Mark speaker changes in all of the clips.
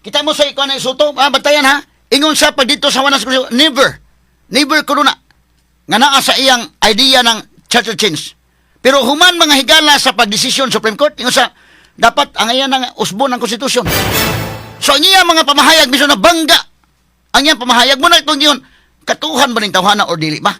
Speaker 1: Kita mo sa ikuan ni Sotto, ah, bantayan ha. Ingon sa pag dito sa Wanas, never. Never kuno na nga naa sa iyang idea ng charter change. Pero human, mga higala, sa pagdesisyon Supreme Court, ingon sa dapat ang iya ng usbon ng konstitusyon. So ang iyang mga pamahayag biso na bangga. Ang iyang pamahayag mo na itong yun, katuhan ba ning tawhana or dili ba?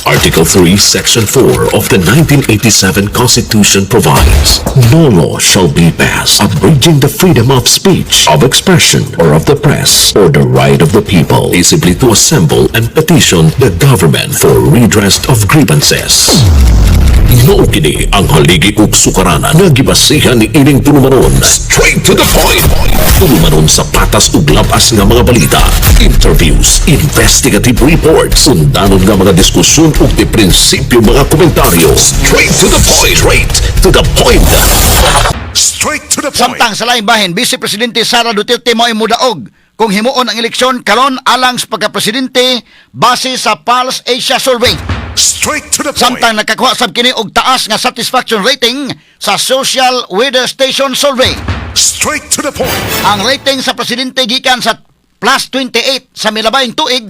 Speaker 2: Article 3, Section 4 of the 1987 Constitution provides, "No law shall be passed abridging the freedom of speech, of expression, or of the press, or the right of the people peaceably to assemble and petition the government for redress of grievances." Mao kini ang haligi ug sukaranan nga gibasihan ni ining tulumanon. Straight to the point. Tulumanon sa patas ug labas nga mga balita, interviews, investigative reports, undanon nga mga diskusyon ug di prinsipyo mga komentaryo. Straight to the point. Straight to the point.
Speaker 3: Straight to the point.
Speaker 1: Samtang sa laing bahin, Vice Presidente Sara Duterte mo'y mudaog kung himuon ang eleksyon karon alang sa pagka-presidente base sa Pulse Asia Survey.
Speaker 3: Straight to the point.
Speaker 1: Samtang nakakuha sab kini og taas nga satisfaction rating sa Social Weather Station Survey.
Speaker 3: Straight to the point.
Speaker 1: Ang rating sa presidente gikan sa plus 28 sa milabayng tuig,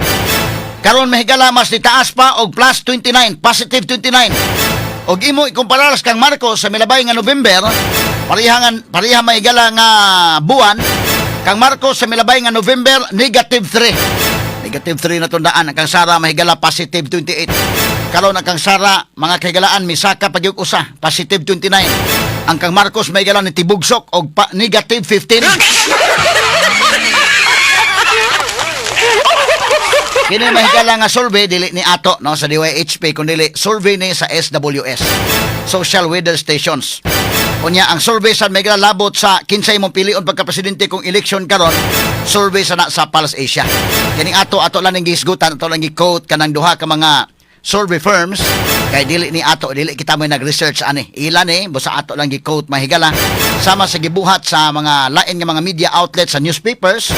Speaker 1: karon, mahigala, mas nitaas pa og plus 29, positive 29. Og imo ikumparar kang Marcos sa milabay nga November, pareha pareha, mahigala, nga buwan, kang Marcos sa milabay nga November negative 3. Negative 3 na tundaan. Ang kang Sara, mahigala, positive 28. Karon ang kang Sara, mga kahigalaan, misaka pa gyud usa, positive 29. Ang kang Marcos, mahigala, ni tibugsok og pa, negative 15. Kini, mahigala, nga survey dili ni ato, no, sa DYHP kun dili survey ni sa SWS, Social Weather Stations. Unya ang survey sa mahigala labot sa kinsay mong pilion pagka presidente kung election karon, survey sa na sa Pulse Asia. Kining ato, ato lang ning gihisgutan, ato lang gi-quote kanang duha ka mga survey firms kay dili ni ato, dili kita mo nag-research ani. Ila ni busa ato lang gi-quote, mahigala, sama sa gibuhat sa mga lain nga mga media outlets, sa newspapers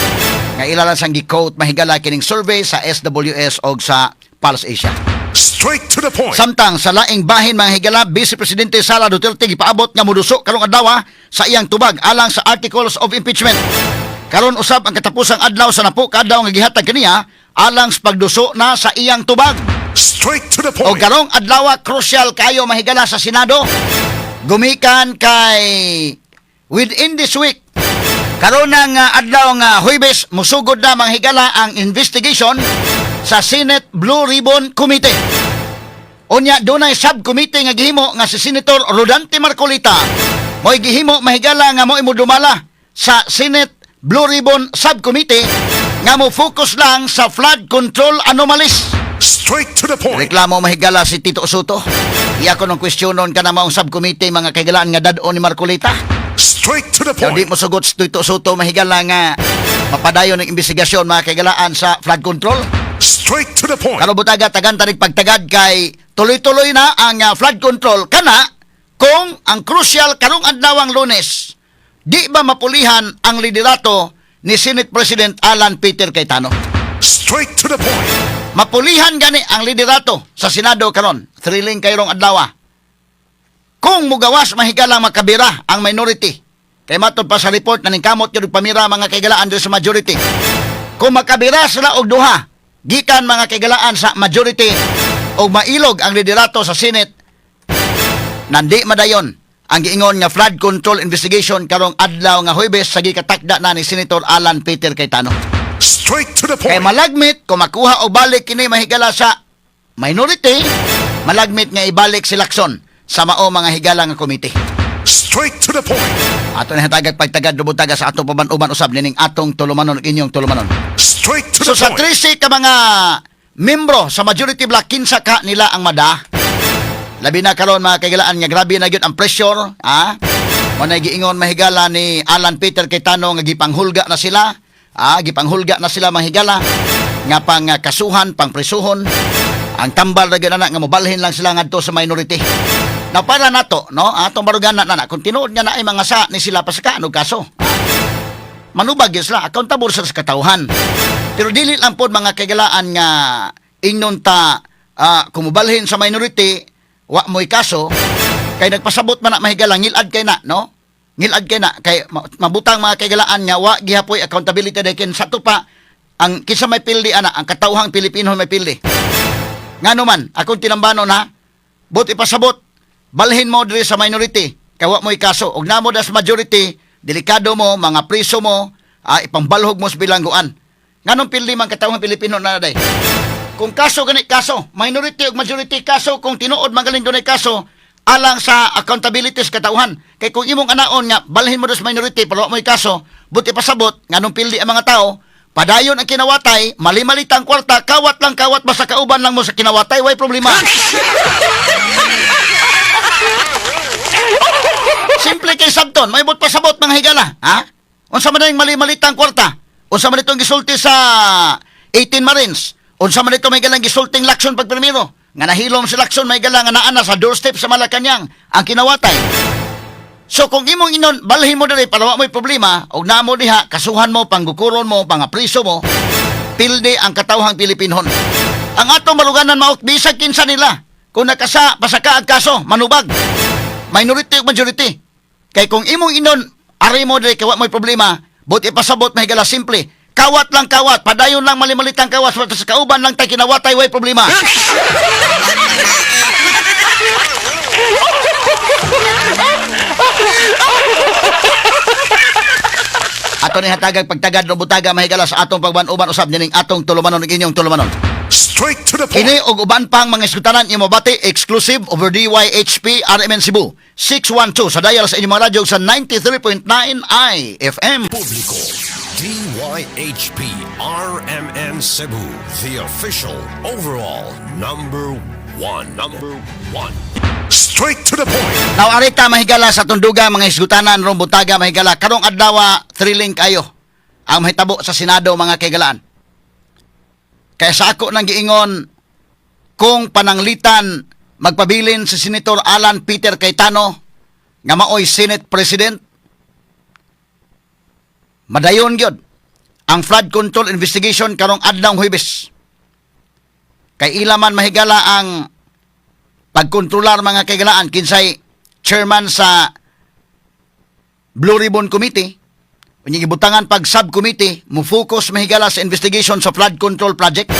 Speaker 1: nga ila lang sang gi-quote, mahigala, kining survey sa SWS og sa Pulse Asia.
Speaker 3: Straight to the point.
Speaker 1: Samtang sa laing bahin, mga higala, Vice Presidente Sara Duterte gipaabot nga moduso karong adlaw sa iyang tubag alang sa articles of impeachment. Karon usab ang katapusang adlaw sa napo ka adlaw nga gihatag kaniya alang sa pagduso na sa iyang tubag.
Speaker 3: Straight to the
Speaker 1: O
Speaker 3: point.
Speaker 1: karong adlaw crucial kayo, mahigala, sa Senado. Gumikan kay within this week, karon ng adlaw nga Huwebes, musugod na, mga higala, ang investigation sa Senate Blue Ribbon Committee. Unya dunay subcommittee nga gihimo nga si Senator Rodante Marcoleta mo'y gihimo, mahigala, nga mo'y modumala sa Senate Blue Ribbon Subcommittee nga mo focus lang sa flood control anomalies.
Speaker 3: Straight to the point.
Speaker 1: Reklamo, mahigala, si Tito Sotto. Iya ko nung kwestiyonon ka na maong subcommittee, mga kahigalaan, nga dad-on ni Marcoleta.
Speaker 3: Straight to the
Speaker 1: Kaya di
Speaker 3: point.
Speaker 1: mo sugot si Tito Sotto, mahigala, nga mapadayon ng investigasyon, mga kahigalaan, sa flood control.
Speaker 3: Straight to the point.
Speaker 1: Karon butaga tagan tanig pagtagad kay tuloy-tuloy na ang flood control kana kung ang crucial karong adlawang Lunes, di ba mapulihan ang liderato ni Senate President Alan Peter Cayetano?
Speaker 3: Straight to the point.
Speaker 1: Mapulihan gani ang liderato sa Senado karon. Thrilling kayrong adlaw. Kung mugawas, mahigalang, makabira ang minority. Kay matod pa sa report na ningkamot gyud og pamira, mga kaigalaan, diri sa majority. Kung makabira sila og duha gikan, mga kaigalaan, sa majority og mailog ang liderato sa Senate, nandi madayon ang giingon nga flood control investigation karong adlaw nga Huwebes sa gikatakda na ni Senator Alan Peter Cayetano.
Speaker 3: Straight to the
Speaker 1: Kay
Speaker 3: point.
Speaker 1: malagmit kung makuha o balik kini, mahigala, sa minority, malagmit nga ibalik si Lacson sa mao, mga higala, nga komite.
Speaker 3: Straight to the point.
Speaker 1: Ato na hatagag pagtagad dubutaga sa atong paban-uban usab nining atong tulumanon ug inyong tulumanon.
Speaker 3: Straight to
Speaker 1: So
Speaker 3: the
Speaker 1: sa
Speaker 3: point.
Speaker 1: 13 ka mga membro sa majority bloc, kinsa ka nila ang mada? Labi na karon, mga kaigalaan, nga grabe na gyud ang pressure, ha? Mo na giingon, mahigala, ni Alan Peter Cayetano nga gipanghulga na sila, ah, gipanghulga na sila, mahigala, nga pang kasuhan, pang presuhon. Ang tambal ra gyud ana nga mobalhin lang sila ngadto sa minority. Na para nato, no? Atong barugana na na kung tinuod nga na ay mga sa ni sila pasaka og kaso. Manubag gyud sila, accountable sila sa katawhan. Pero dili lang pod, mga kaigalaan, nga ingnon ta kumubalhin sa minority, wa mo'y kaso kay nagpasabot man na, mahigala, ngilad kay na, no? Ngilad kay na kay mabutang, mga kaigalaan, nga wa gihapoy accountability dahil sa to pa ang kinsa may pildi ana, ang katawhang Pilipino may pildi. Ngano man akong tinambanon ha, but ipasabot balhin mo diri sa minority kay wa mo'y kaso ug namo das majority, delikado mo, mga priso mo, ipambalhog mo sa bilangguan. Nganong pildi man katawhang Pilipino na day? Kung kaso gani kaso, minority ug majority kaso, kung tinuod magaling dunay kaso alang sa accountability sa katawhan. Kay kung imong anaon nga balhin mo sa minority pero wa mo'y kaso, buti pasabot nganong pildi ang mga tao, padayon ang kinawatay, mali-malitang kwarta, kawat lang kawat, basta kauban lang mo sa kinawatay, way problema. Simple kay sabton, may but pasabot, mga higala, ha? Unsa man ang mali-malitang kwarta? Unsa man itong gisulti sa 18 Marines? Unsa man ito may galang gisulting Lacson pag primero? Nga nahilom si Lacson, may galang nga naa na sa doorstep sa Malacanang ang kinawatay. So kung imong inon, balhin mo diri para wa mo'y problema, og namo diha, kasuhan mo, panggukuron mo, pangapriso mo, pildi ang katawhang Pilipinhon. Ang atong maruganan mao bisag kinsa nila. Kung nakasa, pasaka ang kaso, manubag. Minority ug majority. Kay kung imong inon, ari mo diri kay wa mo'y problema, but ipasabot, mahigala, simple. Kawat lang kawat, padayon lang malimalitang kawat, sa kauban lang tay kinawatay, way problema. Ato ni hatagag pagtagad no butaga, mahigala, sa atong pagban-uban usab nining atong tulumanon ug inyong tulumanon.
Speaker 3: Straight to the point.
Speaker 1: Kini og uban pang mga iskutanan imo bati exclusive over DYHP RMN Cebu 612 sa dial sa inyong mga radyo sa 93.9 IFM.
Speaker 4: Publiko. DYHP RMN Cebu, the official overall number one. Number one.
Speaker 3: Straight to the point.
Speaker 1: Now arita, mahigala, sa tunduga mga isgutanan rong butaga, mahigala, karong adlaw thrilling kayo ang mahitabo sa Senado, mga kaigalaan. Kaya sa ako nang giingon, kung pananglitan magpabilin si Senator Alan Peter Cayetano nga maoy Senate President, madayon gyud ang flood control investigation karong adlaw Huwebes. Kay ila man, mahigala, ang pagkontrolar, mga kaigalaan, kinsay chairman sa Blue Ribbon Committee. Unya gibutangan pag subcommittee mo focus, mahigala, sa investigation sa flood control project.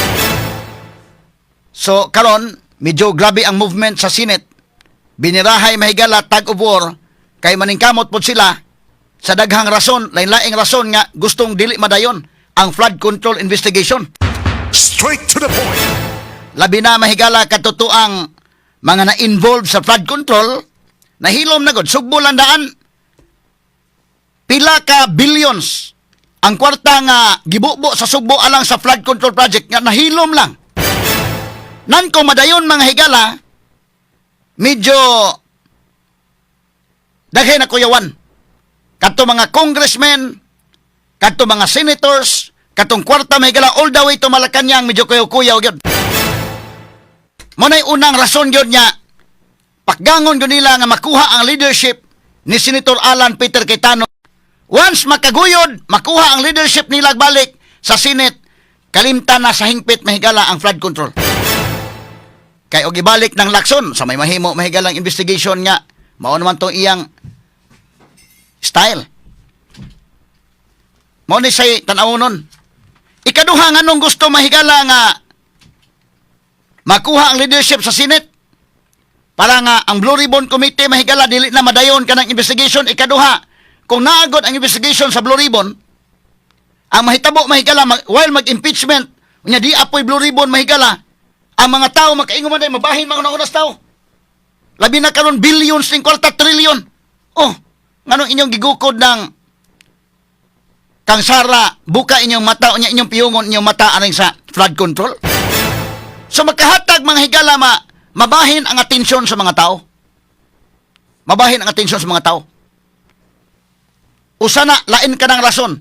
Speaker 1: So karon medyo grabe ang movement sa Senate. Binirahay, mahigala, tug of war kay maningkamot pod sila sa daghang rason, lain-laing rason nga gustong dili madayon ang flood control investigation.
Speaker 3: Straight to the point.
Speaker 1: Labi na, mahigala, katotoang mga na-involved sa flood control, nahilom na gud, Sugbo lang daan, pila ka billions ang kwarta nga gibubo sa Sugbo alang sa flood control project nga nahilom lang. Nan kung madayon, mga higala, medyo daghay na kuyawan kadto mga congressmen, kadto mga senators, katong kwarta, mahigala, all the way to Malacanang, medyo kuyaw-kuyaw gyud. Mo na'y unang rason gyud niya pakgangon gyud nila nga makuha ang leadership ni Senator Alan Peter Cayetano. Once makaguyod, makuha ang leadership nila balik sa Senate, kalimtan na sa hingpit, mahigala, ang flood control. Kay og ibalik ng Lacson sa may mahimo, mahigalang investigation nga mao naman tong iyang style. Mao ni say tan-awonon. Ikaduha, nganong gusto, mahigala, nga makuha ang leadership sa Senate para nga ang Blue Ribbon Committee, mahigala, dili na madayon kanang investigation. Ikaduha, kung naagod ang investigation sa Blue Ribbon, ang mahitabo, mahigala, while mag-impeachment unya di apoy Blue Ribbon, mahigala, ang mga tao makaingon man day mabahin mga oras tao. Labi na karon billions ning kwarta, trillion. Oh, nganong inyong gigukod ng kang Sara, buka inyong mata unya inyong piyungon inyong mata aning sa flood control? So makahatag, mga higala, mabahin ang atensyon sa mga tao. Mabahin ang atensyon sa mga tao. Usa na, lain ka ng rason.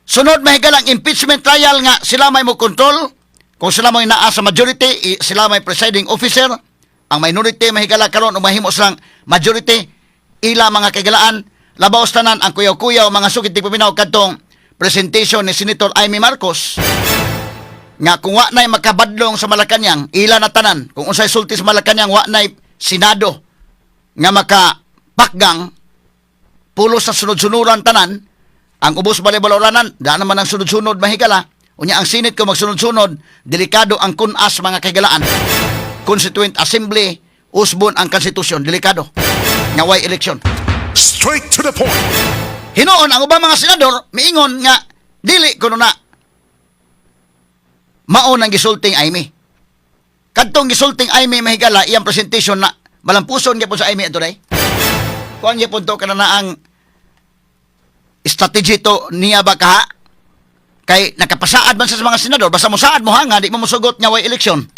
Speaker 1: Sunod, mahigala, ang impeachment trial nga sila may mo control. Kung sila may naa sa majority, sila may presiding officer. Ang minority, mahigala, karon o mahimo silang majority, ila, mga kaigalaan, labaw tanan ang kuyaw-kuyaw, mga sukit di paminaw, kadtong presentation ni Senator Imee Marcos nga kung wa na'y makabadlong sa Malacanang, ila na tanan. Kung unsay sulti sa Malacanang, wa na'y Senado nga makapakgang. Pulos sa sunod-sunuran tanan, ang ubos balibaloranan, daan naman ang sunod-sunod, mahigala. Unya ang Senate ko magsunod-sunod, delikado ang kunas, mga kahigalaan. Constituent Assembly, usbon ang konstitusyon, delikado. Nga way eleksyon.
Speaker 3: Straight to the point.
Speaker 1: Hinuon ang ubang mga senador miingon nga dili kuno na mao nang gisulting Imee. Kadtong gisulting Imee, mahigala, iyang presentation na malampuson gyapon sa Imee ato day. Kuan gyapon to kana na ang strategy to niya ba kaha? Kay nakapasaad man sa mga senador, basta mosaad mo hanga, di mo mosugot nga way eleksyon.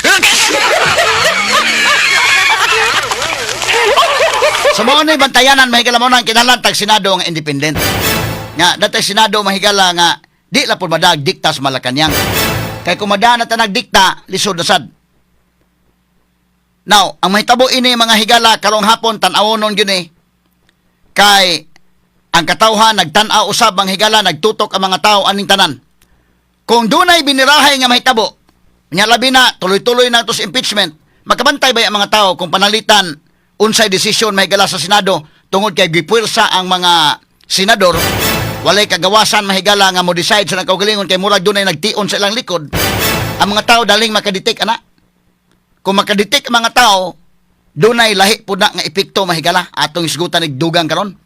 Speaker 1: So mao ni bantayanan, mahigala, mo nang kinahanglan tag Senado nga independent. Nga datay Senado, mahigala, nga di la pud madag dikta sa Malacanang. Kay kung mada na ta nagdikta, lisod na sad. Now, ang mahitabo ini, mga higala, karong hapon tan-awonon gyud ni. Kay ang katawhan nagtan-aw usab ang higala, nagtutok ang mga tao aning tanan. Kung dunay binirahay nga mahitabo, nya labi na tuloy-tuloy na to sa impeachment, makabantay ba ang mga tao kung panalitan unsay desisyon, mahigala, sa Senado tungod kay gipuwersa ang mga senador, walay kagawasan, mahigala, nga mo decide sa kaugalingon kay murag dunay nagtion sa ilang likod? Ang mga tao daling makadetect ana. Kung makadetect ang mga tao, dunay lahi pud na nga epekto, mahigala, atong isgutan dugang karon.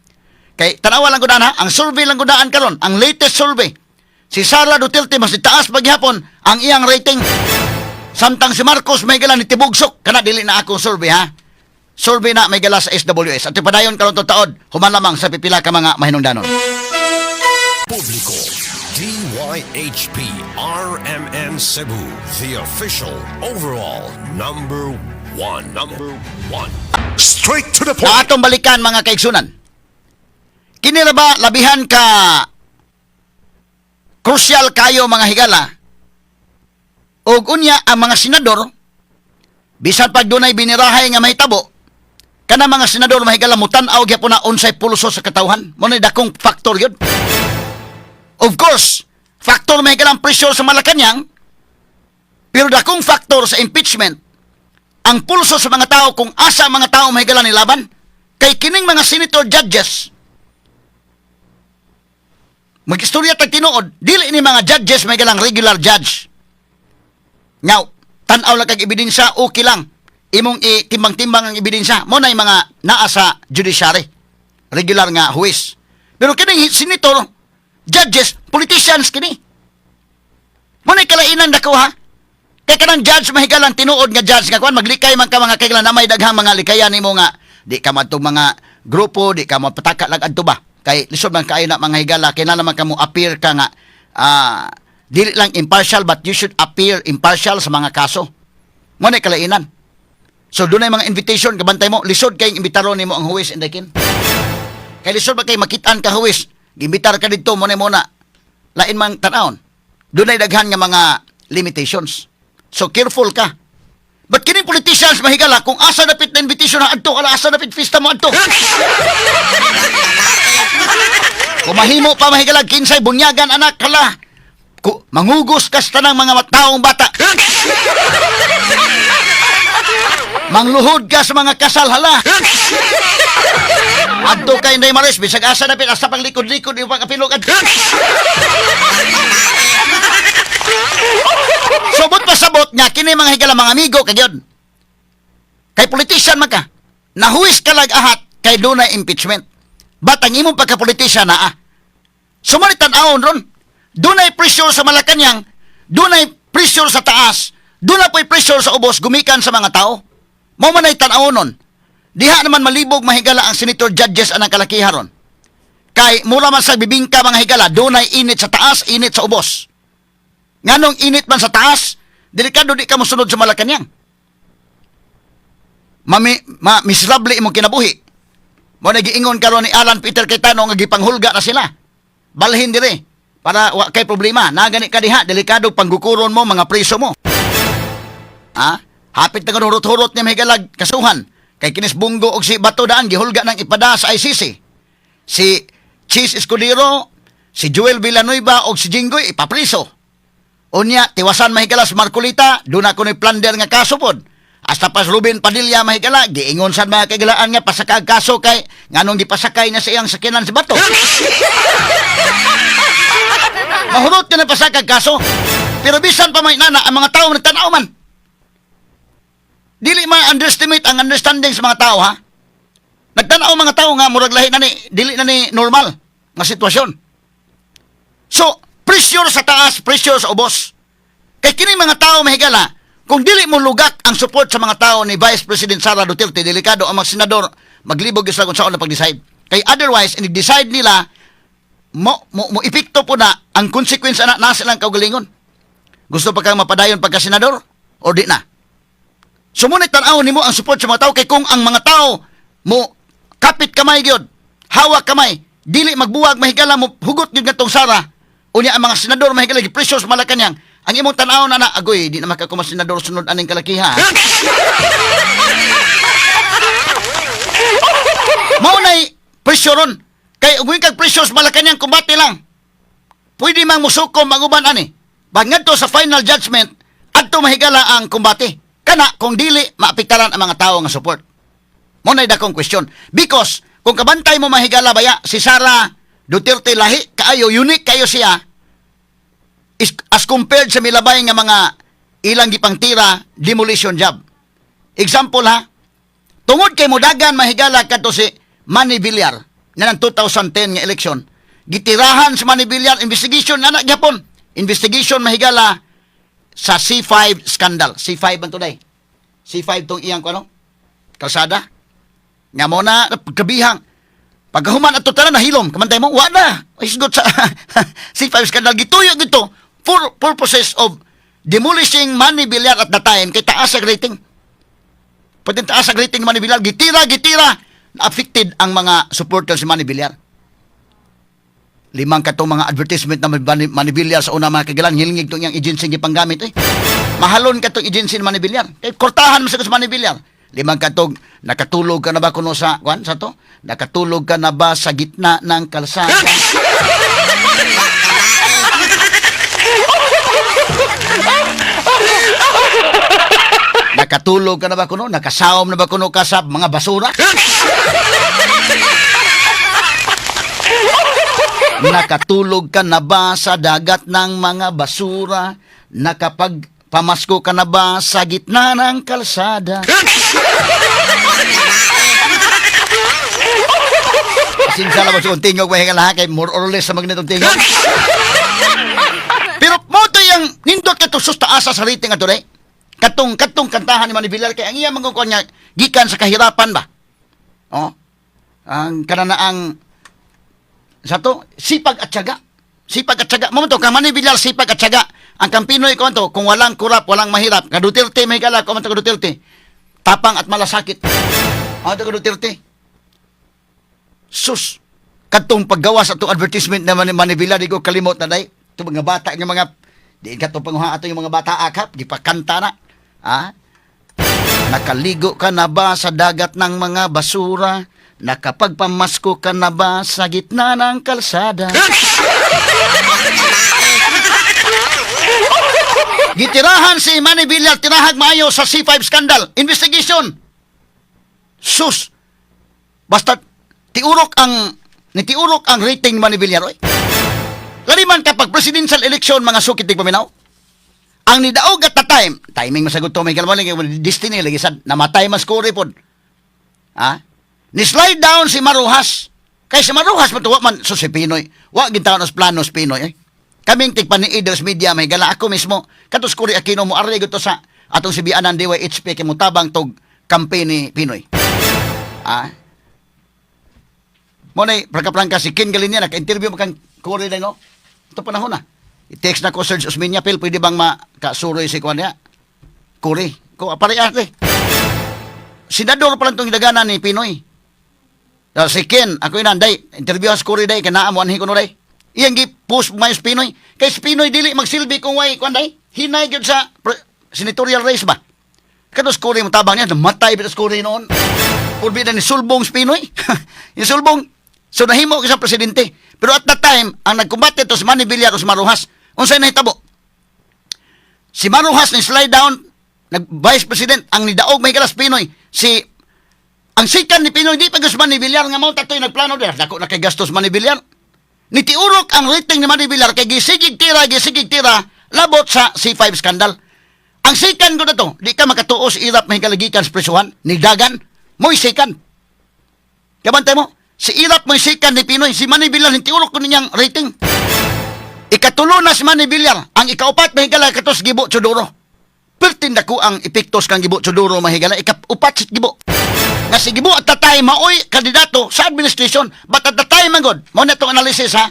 Speaker 1: Kay tanawa lang gudaan ha, ang survey lang gudaan karon, ang latest survey. Si Sara Duterte mas taas paghapon ang iyang rating. Samtang si Marcos may gala ni tibugsok kana. Dili na akong survey ha. Survey na may gala sa SWS. At padayon karon to taod, human lamang sa pipila ka mga mahinungdanon.
Speaker 4: Publiko. DYHP RMN Cebu, the official overall number one. Number one.
Speaker 3: Straight to the
Speaker 1: Na
Speaker 3: point.
Speaker 1: atong balikan, mga kaigsunan. Kini ra ba labihan ka crucial kayo, mga higala? Og unya ang mga senador, bisan pag dunay binirahay nga mahitabo, kana mga senador, mahigala, mutan-aw gyapon na unsay pulso sa katawhan. Mo na dakong factor yun. Of course, factor, mahigala, ang pressure sa Malacanang, pero dakong factor sa impeachment ang pulso sa mga tao, kung asa ang mga tao, mahigala, nilaban. Kay kining mga senator judges, magistorya tag tinuod, dili ni mga judges may galang regular judge. Now, tan-aw lang kag ebidensya, okay lang. Imong itimbang-timbang ang ebidensya. Mo na mga naa sa judiciary. Regular nga huwes. Pero kining senator, judges, politicians kini. Mo na kalainan dako ha. Kay kanang judge, mahigalang tinuod nga judge nga kuan, maglikay man ka, mga kailan na may daghang mga likayan nimo nga di ka madtong mga grupo, di ka mapataka lang adto ba. Kay lisod man kaayo na, mga higala, kinahanglan naman ka mo appear ka nga dili lang impartial, but you should appear impartial sa mga kaso. Mo na kalainan. So dunay mga invitation kabantay mo, lisod kay imbitaron nimo ang huwes indakin. Kay lisod ba kay makitaan ka huwes, gimbitar ka didto mo na mo na. Lain man tan-awon. Dunay daghan nga mga limitations. So careful ka. But kining politicians, mahigala, kung asa dapit na invitation na adto, ala, asa dapit pista mo adto. Kung mahimo pa, mahigala, kinsay bunyagan anak kala. Ku, mangugos kas tanang mga taong bata. Mangluhod ka sa mga kasal hala. Adto kay Inday Maris, bisag asa dapit asa pang likod-likod yung pagkapilog adto. Subot pasabot nga kini, mga higala, mga amigo kay gyud. Kay politician man ka. Nahuwis ka lag ahat kay dunay impeachment. But ang imong pagka-politician naa. Sumalit tan-awon ron. Dunay pressure sa Malacanang, dunay pressure sa taas, dunay po'y pressure sa ubos gumikan sa mga tao. Mao man ay tan-awon nun. Diha naman malibog, mahigala, ang senator judges anang kalakiha ron. Kay mura man sa bibingka, mga higala, dunay init sa taas, init sa ubos. Nganong init man sa taas, delikado di ka mosunod sa Malacanang. Mami, ma miserable imong kinabuhi. Mo na giingon karon ni Alan Peter Cayetano nga gipanghulga na sila. Balhin dire para wa kay problema. Nagani ka diha, delikado panggukuron mo mga preso mo. Ha? Hapit na hurot-hurot niya mahigalag kasuhan. Kay kinis Bong Go og si Bato daan gihulga ng ipada sa ICC. Si Chiz Escudero, si Joel Villanueva og si Jinggoy ipapriso. Unya, tiwasan, mahigala, si Marcoleta, doon ako ni plunder nga kaso pod. Hasta pas Ruben Padilla, mahigala, giingon sad, mga kaigalaan, nga pasakag kaso kay nganong gipasakay na sa iyang sakyanan si Bato. Mahurot ka na pasakag kaso. Pero bisan pa may nana, ang mga tao nagtanaw man. Dili ma-underestimate ang understanding sa mga tao, ha? Nagtanaw mga tao nga murag lahi na ni, dili na ni normal nga sitwasyon. So, pressure sa taas, pressure sa ubos. Kay kini mga tao, mahigala, kung dili mo lugak ang support sa mga tao ni Vice President Sara Duterte, delikado ang mga senador maglibog sila kung saan na pag-decide. Kay otherwise, in-decide nila, mo epekto po na ang consequence ana nasa silang kaugalingon. Gusto pa kang mapadayon pagka senador o di na? Sumunit tan-aw nimo ang support sa mga tao kay kung ang mga tao mo kapit kamay gyud, hawak kamay, dili magbuwag, mahigala, mo hugot gyud ngatong Sara. Unya ang mga senador, mahigala, gi-pressure sa Malacanang. Ang imong tan-aw na na, agoy, di na makakuma senador sunod aning kalakiha. Mao nay pressure ron. Kay ug kag pressure sa Malacanang, kumbate lang. Pwede mang musukom ang uban ani. Pag ngadto sa final judgment, adto, mahigala, ang kumbate. Kana kung dili maapektaran ang mga tao nga support. Mo nay dakong question. Because kung kabantay mo, mahigala baya, si Sara Duterte lahi kaayo, unique kayo siya is, as compared sa milabay nga mga ilang gipangtira demolition job. Example ha, tungod kay mudagan, mahigala, kadto si Manny Villar na ng 2010 nga election. Gitirahan si Manny Villar, investigation na gyapon. Investigation, mahigala, sa C5 scandal. C5 man today. C5 tong iyang ko ano? Kalsada. Nga mo na kabihang. Pagkahuman ato tanan nahilom, kamantay mo, wa na. Isgot sa C5 scandal, gituyo gito for purposes of demolishing Manny Villar at the time kay taas ang rating. Pwede taas ang rating ni Manny Villar, gitira, gitira, affected ang mga supporters ni Manny Villar. Limang katong mga advertisement na Manny Villar sa una, mga kagalan, hilingig tong iyang agency gipanggamit eh. Mahalon katong agency ni Manny Villar. Kay kortahan mo sa Manny Villar. Limang katong nakatulog ka na ba kuno sa kwan sa to? Nakatulog ka na ba sa gitna ng kalsada? Nakatulog ka na ba kuno? Nakasawom na ba kuno ka sa mga basura? Nakatulog ka na ba sa dagat ng mga basura? Nakapagpamasko ka na ba sa gitna ng kalsada? Pasensya lang sa tingog, may lahat kay more or less sa magnetong tingog. Pero mo to yung nindot kato sus taasa sa rating ato day. Katong katong kantahan ni Manny Villar kay ang iya mangkukuan niya gikan sa kahirapan ba. Oh. Ang kananaang sa to, sipag at tiyaga. Sipag at tiyaga. Mo to, kang Manny Villar, sipag at tiyaga. Ang kang Pinoy ko to, kung walang kurap, walang mahirap. Ka Duterte may gala, ko man to ka Duterte. Tapang at malasakit. Ano to ka Duterte? Sus, katong paggawa sa atong advertisement na Manny Villar, di ko kalimot na day. Ito mga bata nga mga, di ka to panguha ato yung mga bata akap, di pa kanta na. Ah? Nakaligo ka na ba sa dagat ng mga basura? Nakapagpamasko ka na ba sa gitna ng kalsada? Gitirahan si Manny Villar, tirahag maayo sa C5 scandal. Investigation. Sus. Basta tiurok ang rating ni Manny Villar. Oy. Lariman kapag presidential election, mga sukit paminaw. Ang nidaog at the time, timing masagot to, may kalmaling, destiny, lagi sad, namatay mas kuri pod. Ha? Ni-slide down si Mar Roxas. Kay si Mar Roxas, matuwa man, so si Pinoy. Wa gintaon os plano si Pinoy. Eh. Kaming tigpaniiders media, may gala ako mismo. Katos Cory Aquino mo array to sa atong sibianan DYHP kay mutabang tog campaign ni Pinoy. Ah. Mo nay prangka-prangka si Ken Galinia naka-interview mo kang Cory day no. Ito panahon na. I-text na ko Serge Osmeña, Phil, pwede bang makasuroy si kuan niya? Cory. Ko pare ate. Senador pa lang itong hidaganan ni Pinoy. Si Ken, ako yun, day, interview sa Cory day, kaya mo anhi ko no day. Iyang gi-post mayos Pinoy. Kay si Pinoy dili magsilbi kung way kuan day. Hinay gyud sa senatorial race ba. Katos Cory mo tabang niya, namatay bitas Cory noon. Purbi na ni sulbong si Pinoy. Yung sulbong. So nahimo sa presidente. Pero at that time, ang nagkumbate to si Manny Villar o si Mar Roxas. Unsay nahitabo? Si Mar Roxas ni slide down Nag vice president ang nidaog, may galas PNoy, si ang sikan ni PNoy, di pa Guzman ni Villar nga mao tatoy nagplano dira. Dako na kay gastos man ni Villar. Nitiurok ang rating ni Manny Villar kay gisigig tira labot sa C5 scandal. Ang sikan ko na to, di ka makatuo si Erap, may kalagikan sa presuhan, ni Dagan, mo'y sikan. Kabantay mo, si Erap mo'y sikan ni PNoy, si Manny Villar, nitiurok ko ninyang rating. Ikatulo na si Manny Villar, ang ikaupat, mahigala, katos Gibo Teodoro. Pertin dako ang epektos kang Gibo Teodoro, mahigala, ikaupat si Gibo. Nga si Gibo at tatay maoy kandidato sa administration, but at the time magod, mao na itong analysis ha,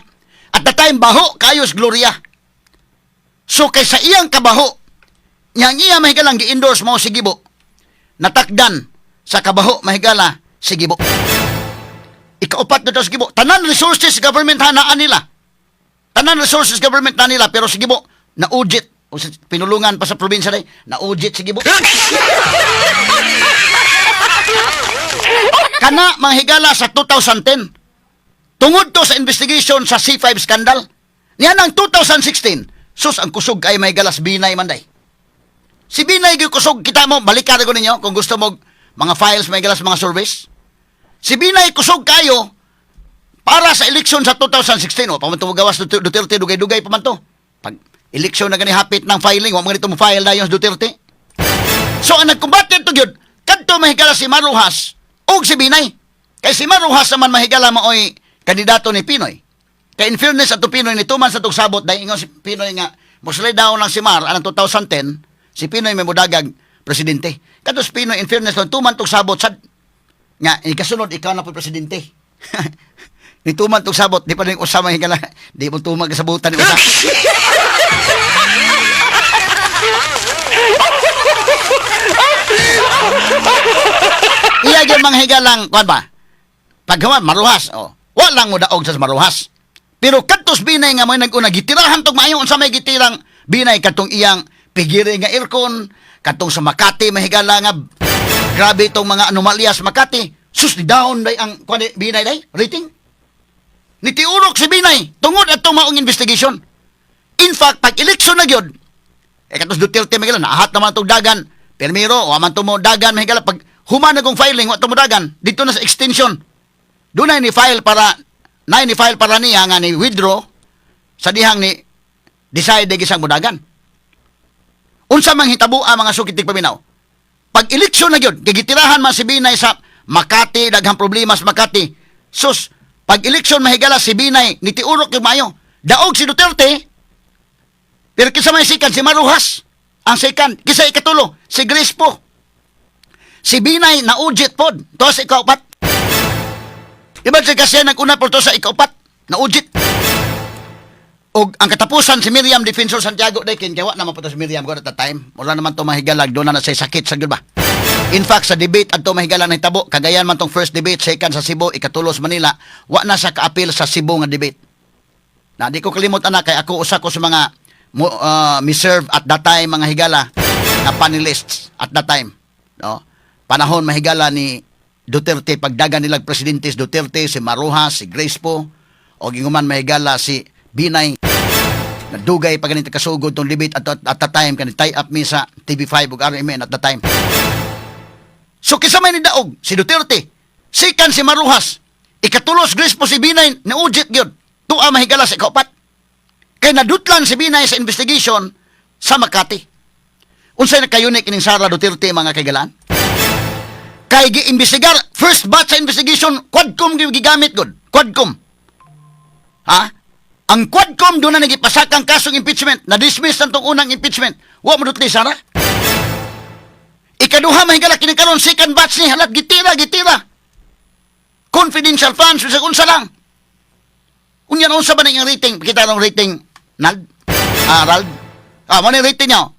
Speaker 1: at the time baho kayos Gloria. So kay sa iyang kabaho, yang iya, mahigalang, gi-endorse mo si Gibo, natakdan sa kabaho, mahigala, si Gibo. Ikaupat na daw si Gibo. Tanan resources government hanaan nila. Tanan resources government na nila, pero si Gibo, naujit. O sa pinulungan pa sa probinsya day, naujit si Gibo. Kana, mga higala, sa 2010. Tungod to sa investigation sa C5 scandal. Niya ang 2016, sus, ang kusog kay may galas Binay manday. Si Binay gyud kusog kita mo, balikan ko ninyo kung gusto mo mga files, may galas, mga surveys. Si Binay kusog kayo para sa eleksyon sa 2016. O, paman to gawas Duterte, dugay-dugay pa man to. Pag eleksyon na gani hapit ng filing, wa man ganito mo file dayon sa Duterte. So ang nagkumbate to gyud kadto, mahigala, si Mar Roxas ug si Binay. Kay si Mar Roxas naman, mahigala, maoy kandidato ni PNoy. Kay in fairness ato PNoy, ni tuman sa tug sabot dahil ingon si PNoy nga mosulay daw lang si Mar anang 2010, si PNoy may mudagag presidente. Kadto si PNoy, in fairness, tuman tug sabot sad nga ikasunod ikaw na po presidente. Nituman tug sabot, di pa rin usa, mahigala, di mo tumag kasabutan ni usa. Iya gyud, mga higalang, kuan ba? Paghaman Mar Roxas, oh. Wa lang mo daog sa Mar Roxas. Pero kadtos Binay nga may nag-una gitirahan tog maayo, unsa may gitirang Binay kadtong iyang pigiri nga aircon, kadtong sa Makati, mahigala, nga grabe itong mga anomalya sa Makati. Sus, ni down day ang kuan ni Binay day rating. Nitiurok si Binay tungod atong maong investigation. In fact, pag eleksyon na gyud, eh katos Duterte, mahigala, naahat naman itong dagan. Permiro, wa man to mo dagan, mahigala, pag human na kong filing, wa to mo dagan. Dito na sa extension. Doon na ni file para niya nga ni withdraw sa dihang ni decide isang mudagan. Unsa mang hitabo ang mga sukit paminaw? Pag eleksyon na gyud, kay gitirahan man si Binay sa Makati, daghang problema sa Makati. Sus, pag eleksyon, mahigala, si Binay nitiurok yung maayo. Daog si Duterte, pero kinsa may sikan, si Mar Roxas. Ang sikan, kinsa ikatulo, si Grace Poe. Si Binay na ujit pod. To sa ikaupat. Iba siya kasi nag-una po to sa ikaupat. Na ujit. Og ang katapusan si Miriam Defensor Santiago day kin kay wa naman po to si Miriam ko at that time. Wala naman to mahigalag doon na sa sakit sa gyud ba. In fact, sa debate adto, mahigala, nahitabo Cagayan man tong first debate, second sa Cebu, ikatulo sa Manila, wa na sa kaapil sa Cebu nga debate. Na di ko kalimot ana kay ako usa ko sa mga mi-serve at that time, mga higala, na panelists at that time. No? Panahon, mahigala, ni Duterte, pagdagan nilang presidente si Duterte, si Mar Roxas, si Grace Poe, o ginguman, mahigala, si Binay. Nadugay pa ganito kasugod tong debate at that time kani tie up mi sa TV5 ug RMN at that time. So kinsa may nidaog? Si Duterte. Sikan si Mar Roxas. Ikatulo si Grace Poe. Si Binay ni ujit gyud. Tuwa, mahigala, sa ikaupat. Kay nadutlan si Binay sa investigation sa Makati. Unsay nagka-unique ining Sara Duterte, mga kaigalaan? Kay gi-imbestigar first batch sa investigation, Quadcom gyud gigamit gud. Quadcom. Ha? Ang Quadcom doon na nagipasakang kasong impeachment, na-dismiss ang tong unang impeachment. Wa mo dutli Sara? Ikaduha, mahigala, kini karon second batch ni halat gitira gitira. Confidential funds bisag unsa lang. Unya unsa ba na iyang rating? Kita ang rating nald? Ah, Rald? Ah, mo ni rating niya.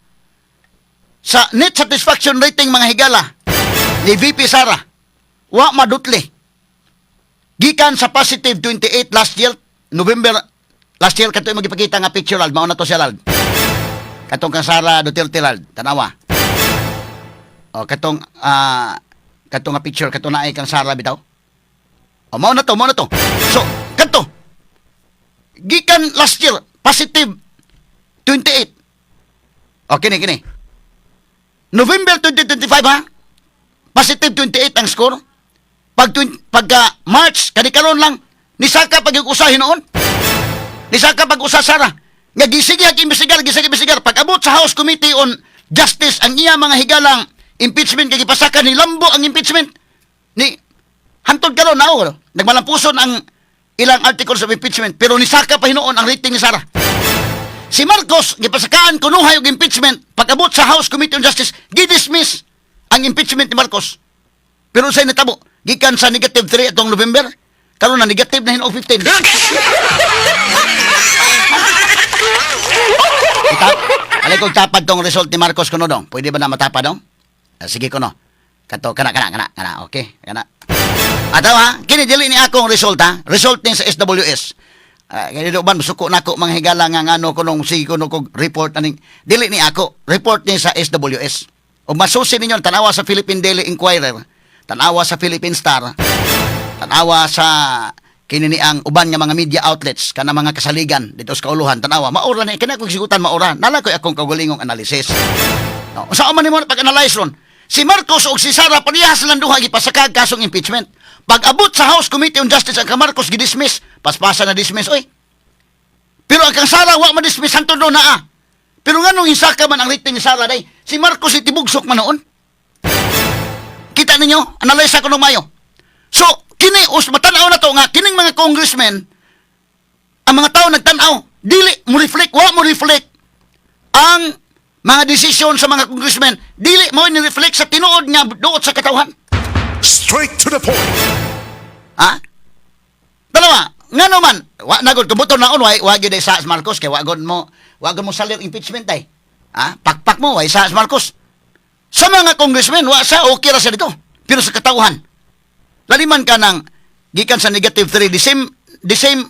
Speaker 1: Sa net satisfaction rating, mga higala, ni VP Sara, wa madutli. Gikan sa positive 28 last year, November last year kato magipakita nga picture, Rald, mao na to siya, Rald. Katong kang Sara Duterte, Rald, tanawa. O katong katong nga picture katong naay kang Sara bitaw. O mao na to, mao na to. So, kadto gikan last year positive 28. O kini kini. November 2025 ha, positive 28 ang score. Pagka March, kani karon lang, nisaka pag usa hinuon. Nisaka pag usa Sara. Nga gisige ag imbestigar, gisige imbestigar. Pag abot sa House Committee on Justice ang iya mga higalang impeachment kay gipasaka, ni lambo ang impeachment. Ni hantod karon nao, nagmalampuson ang ilang articles of impeachment, pero nisaka pa hinuon ang rating ni Sara. Si Marcos gipasakaan kunuhay og impeachment, pag-abot sa House Committee on Justice, gi-dismiss ang impeachment ni Marcos. Pero unsay natabo? Gikan sa negative 3 atong November, karon na negative na hinuon 15. Alay kong tapad tong result ni Marcos kuno dong. Pwede ba na matapad dong? Ah, sige kuno. Kato kana kana kana kana, okay. Kana. Ataw ha, kini dili ni akong result ha. Result ni sa SWS. Kaya do ban suko nako mga higala nga ngano kunong sige kuno kog report aning dili ni ako. Report ni sa SWS. O masusi ninyo, tanawa sa Philippine Daily Inquirer, tanawa sa Philippine Star, tanawa sa kini ni ang uban nga mga media outlets kana mga kasaligan dito sa kauluhan, tanawa maura ni kini akong sigutan, maura nala koy akong kaugalingong analysis. No, sa man nimo pag-analyze ron? Si Marcos ug si Sara parehas lang duha gipasakag kasong impeachment. Pag abot sa House Committee on Justice, ang kang Marcos gidismiss, paspasa na dismiss oy. Pero ang kang Sara wa ma-dismiss hantod do naa. Pero nganong isaka man ang rating ni Sara day? Si Marcos itibugsok man noon. Kita ninyo, analyze ako ng mayo. So, kini us matanaw na to nga kining mga congressmen, ang mga tao nagtan-aw, dili mo reflect, wa mo reflect ang mga desisyon sa mga congressmen, dili mo ni reflect sa tinuod nga duot sa katawhan.
Speaker 3: Straight to the point.
Speaker 1: Ha? Dalawa, nga naman, wa na gud kubuton naon wa gyud sa Marcos kay wa gud mo salir impeachment ay. Ha? Pakpak mo wa sa Marcos. Sa mga congressmen wa sa okay ra sa dito. Pero sa katawhan, laliman ka ng gikan sa negative 3, the same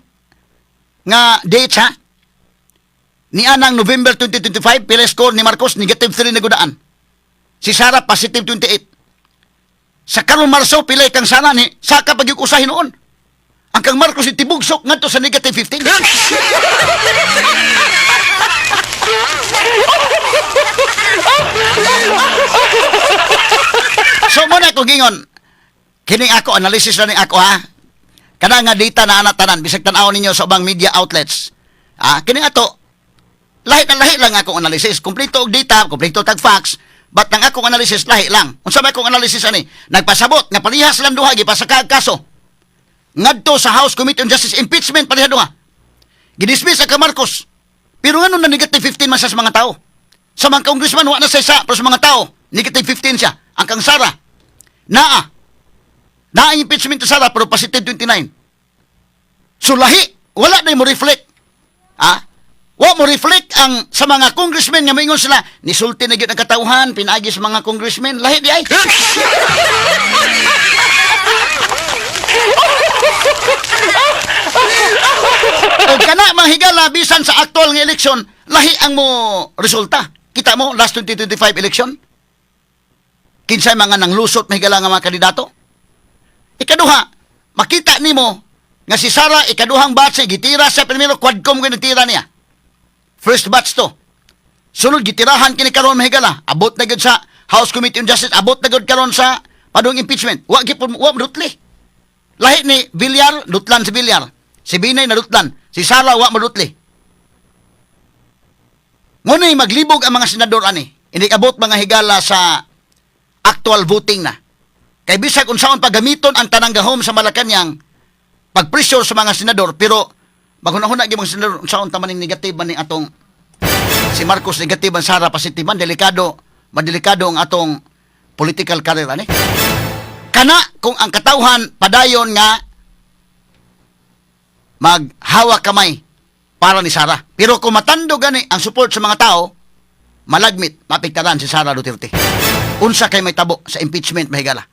Speaker 1: nga dates ha. Ni anang November 2025, pila score ni Marcos? Negative 3 na gudaan. Si Sara positive 28. Sa karong Marso, pila kang Sara? Ni saka pag usahin noon. Ang kang Marcos itibugsok ngadto sa negative 15. So muna ko gingon, kini ako analysis na ni ako ha. Kana nga data na ana tanan bisag tan-aw ninyo sa ubang media outlets. Ah, kini ato lahi na lahi lang akong analysis. Kompleto og data, kompleto tag facts, but ang akong analysis lahi lang. Unsa may akong analysis ani? Nagpasabot nga parehas lang duha gipasaka kaso. Ngadto sa House Committee on Justice, impeachment pareha duha. Gidismiss ang kang Marcos. Pero ngano na negative 15 man siya sa mga tao? Sa mga congressman wa na sa isa, pero sa mga tao negative 15 siya. Ang kang Sara naa. Naa ang impeachment sa Sara pero positive 29. So lahi, wala na mo reflect. Ah? Wa mo reflect ang sa mga congressmen nga moingon sila, nisulti na gyud ang katawhan pinaagi sa mga congressmen, lahi di ay. O kana mga higala, bisan sa actual nga eleksyon, lahi ang mo resulta. Kita mo last 2025 election? Kinsay mga nanglusot, mahigala, nga mga kandidato? Ikaduha, makita nimo nga si Sara ikaduhang batch gitira sa primero, quadcom gyud tira niya. First batch to. Sunod gitirahan kini karon, mahigala. Abot na gyud sa House Committee on Justice, abot na gyud karon sa padung impeachment. Wa gyud wa madutli. Lahi ni Villar, dutlan si Villar. Si Binay nadutlan. Si Sara wa madutli. Ngunay maglibog ang mga senador ani. Hindi abot, mga higala, sa actual voting na. Kay bisag unsaon paggamiton ang tanang gahom sa Malacanang pag-pressure sa mga senador, pero maghunahuna gyud mga senador, unsaon ta maning negative man ning atong si Marcos negative, ang Sara positive man, delikado, madelikado ang atong political career ani. Kana kung ang katawhan padayon nga maghawak kamay para ni Sara. Pero kung matando gani ang support sa mga tao, malagmit mapiktaran si Sara Duterte. Unsa kay may tabo sa impeachment, mahigala?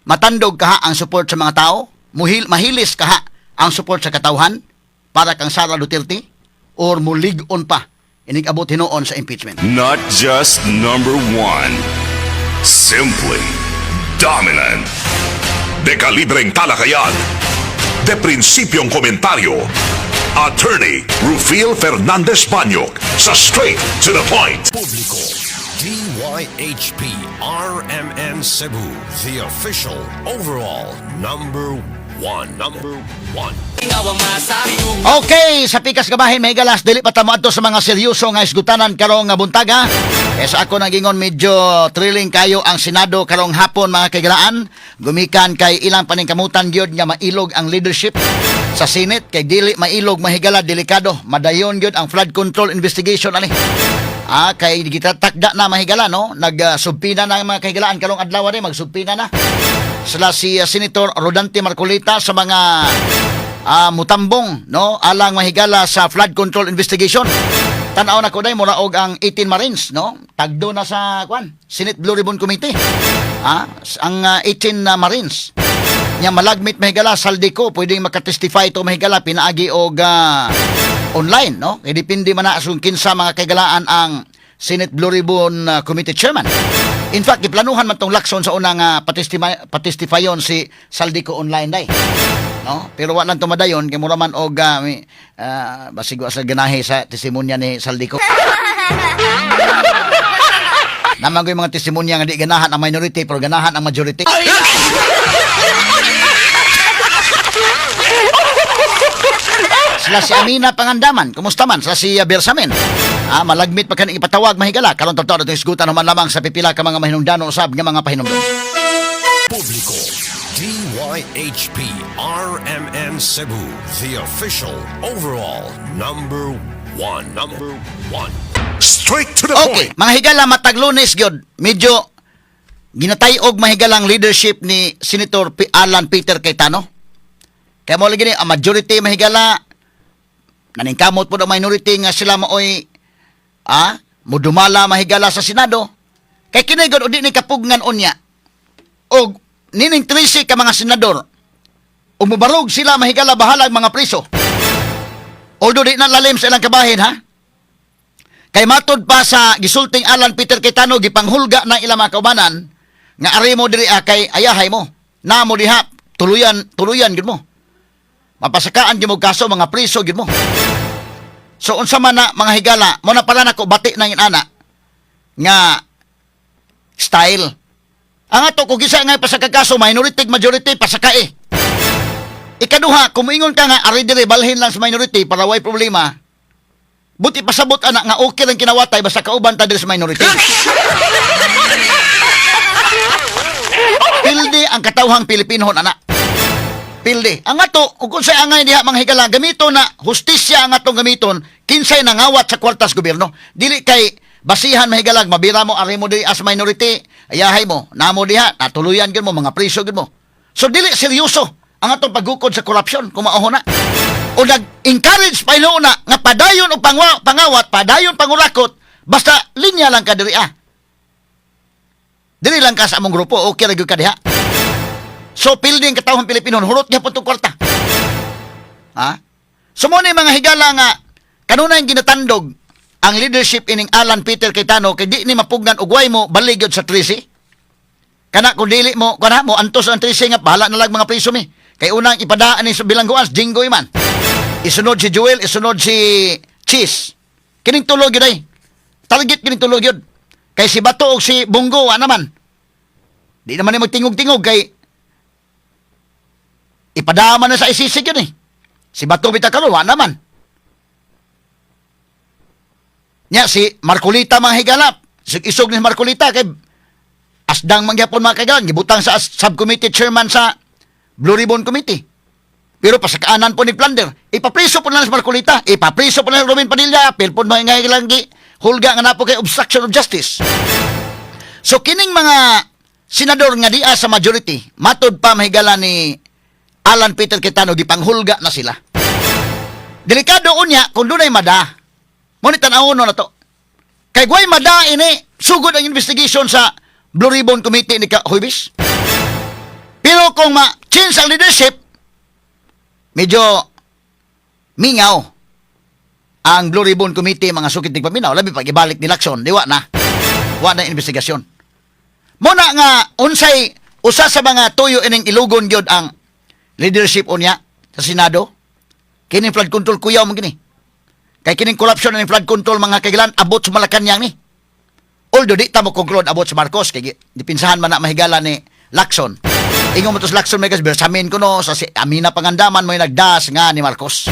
Speaker 1: Matandog kaha ang support sa mga tao, mahilis kaha ang support sa katawhan para kang Sara Duterte or mulig-on pa inig abot hinuon sa impeachment.
Speaker 3: Not just number one. Simply dominant. De kalibreng talakayan. De prinsipyong komentaryo. Attorney Rufil Fernandez Banyok sa Straight to the Point.
Speaker 4: Publiko. DYHP RMN Cebu, the official overall number one. Number one.
Speaker 1: Okay, sa pikas gabahin may galas, dili pa ta moadto sa mga seryoso nga isgutanan karong nga buntaga. Eh, sa ako nagingon, medyo thrilling kayo ang Senado karong hapon, mga kaigalaan. Gumikan kay ilang paningkamutan gyud nga mailog ang leadership sa Senate, kay dili mailog, mahigala, delikado. Madayon gyud ang flood control investigation ani. Ah, kay gitatakda na, mahigala, no? Nagsubpoena na ang mga kahigalaan karong adlaw ni, magsubpoena na sila si Senator Rodante Marcoleta sa mga mutambong, no, alang mahigala sa flood control investigation. Tan-aw na ko day, mura og ang 18 Marines, no, tagdo na sa kwan, Senate Blue Ribbon Committee. Ang 18 na Marines. Nya malagmit, mahigala, Zaldy Co pwedeng makatestify ito, mahigala, pinaagi og online, no? Kay depende man na kung kinsa, mga kaigalaan, ang Senate Blue Ribbon Committee Chairman. In fact, giplanuhan man tong Lacson sa unang patestifyon si Zaldy Co online day. No? Pero wa lang tumadayon kay mura man og basig wa sa ganahe sa testimonya ni Zaldy Co. Naman ko yung mga testimonya nga di ganahan ang minority pero ganahan ang majority. Sila si Amina Pangandaman, kumusta man? Sila si Bersamin. Malagmit pa kaning ipatawag, mahigala. Karon totoo na isgutan naman lamang sa pipila ka mga mahinungdano usab nga mga pahinumdom.
Speaker 4: Publiko, DYHP RMN Cebu, the official overall number one. Number one.
Speaker 3: Straight to the
Speaker 1: Okay,
Speaker 3: point.
Speaker 1: mga higala, matag Lunes gyud, medyo ginatayog, mahigalang leadership ni Senator Alan Peter Cayetano. Kaya mo lagi ni ang majority, mahigala, naningkamot po ang minority nga sila maoy mudumala, mahigala, sa Senado. Kay kini gud di ni kapugnan unya. Og nining 13 ka mga senador, umubarog sila, mahigala, bahalag mga priso. Although di na lalim sa ilang kabahin, ha. Kay matod pa sa gisulting Alan Peter Cayetano, gipanghulga na ilang mga kaubanan nga ari mo diri ah, kay ayahay mo. Namo diha tuluyan tuluyan gid mo. Mapasakaan gyud mo kaso, mga priso gyud mo. So unsa man na, mga higala, mo na pala nako bati nang inana nga style. Ang ato kung gisa nga pasaka kaso, minority majority, pasaka eh. Ikaduha, kung moingon ka nga ari diri balhin lang sa minority para way problema, buti pasabot ana nga okay lang kinawatay basta kauban ta diri sa minority. Pildi ang katawhang Pilipino ana. Pildi. Ang ato, ug kung sa angay diha, mga higala, gamito na hustisya ang atong gamiton, kinsay nangawat sa kwartas gobyerno. Dili kay basihan, mahigalag, mabira mo ari mo diri as minority, ayahay mo, namo diha, natuluyan gyud mo, mga priso gyud mo. So dili seryoso ang atong paggukod sa korupsyon kung mao na. O nag-encourage pa na nga padayon og pangawat, padayon pangurakot, basta linya lang ka diri ah. Diri lang ka sa among grupo, okay ra gyud ka diha. So pildi ang katawhan Pilipino, hurot gyapon tong kwarta. Ha? So mo ni, mga higala, nga kanunay ginatandog ang leadership ining Alan Peter Cayetano kay di ni mapugnan og way mo balig gyud sa 13. Kana kung dili mo kana mo antos ang 13 nga bahala na lang mga priso mi. Kay unang ipadaan ni sa bilangguan Jinggoy man. Isunod si Joel, isunod si Chiz. Kining tulo gyud ay. Target kining tulo gyud. Kay si Bato og si Bong Go wa naman. Di naman ni magtingog-tingog kay ipadama na sa ICC yun eh. Si Bato bitaw karon wa naman. Nya si Marcoleta, mga higala, isog ni Marcoleta kay asdang mangyapon, mga kagalan, gibutang sa subcommittee chairman sa Blue Ribbon Committee. Pero pasakaanan po ni plunder. Ipapriso po na lang si Marcoleta, ipapriso po na lang si Robin Padilla, pilpon mga nga lang gi hulga nga napo kay obstruction of justice. So kining mga senador nga dia sa majority, matod pa, mahigala, ni Alan Peter Cayetano, gipanghulga na sila. Delikado unya kung dunay mada. Mo ni tan-awon na to. Kay gway mada ini, sugod ang investigation sa Blue Ribbon Committee ni ka Huybis. Pero kung ma-change ang leadership, medyo mingaw ang Blue Ribbon Committee, mga sukit tig paminaw, labi pag ibalik ni Lacson, di wa na. Wa na investigasyon. Muna nga unsay usa sa mga tuyo ining ilugon gyud ang leadership unya sa Senado. Kining flood control, kuyaw mo kini. Kay kining corruption ning flood control, mga kailan, abot sa Malacanang ni. Although di ta mo conclude about sa Marcos kay dipinsahan man na, mahigala, ni Lacson. Ingon mo to sa Lacson may bersamin ko no sa si Amina Pangandaman mo nagdas nga ni Marcos.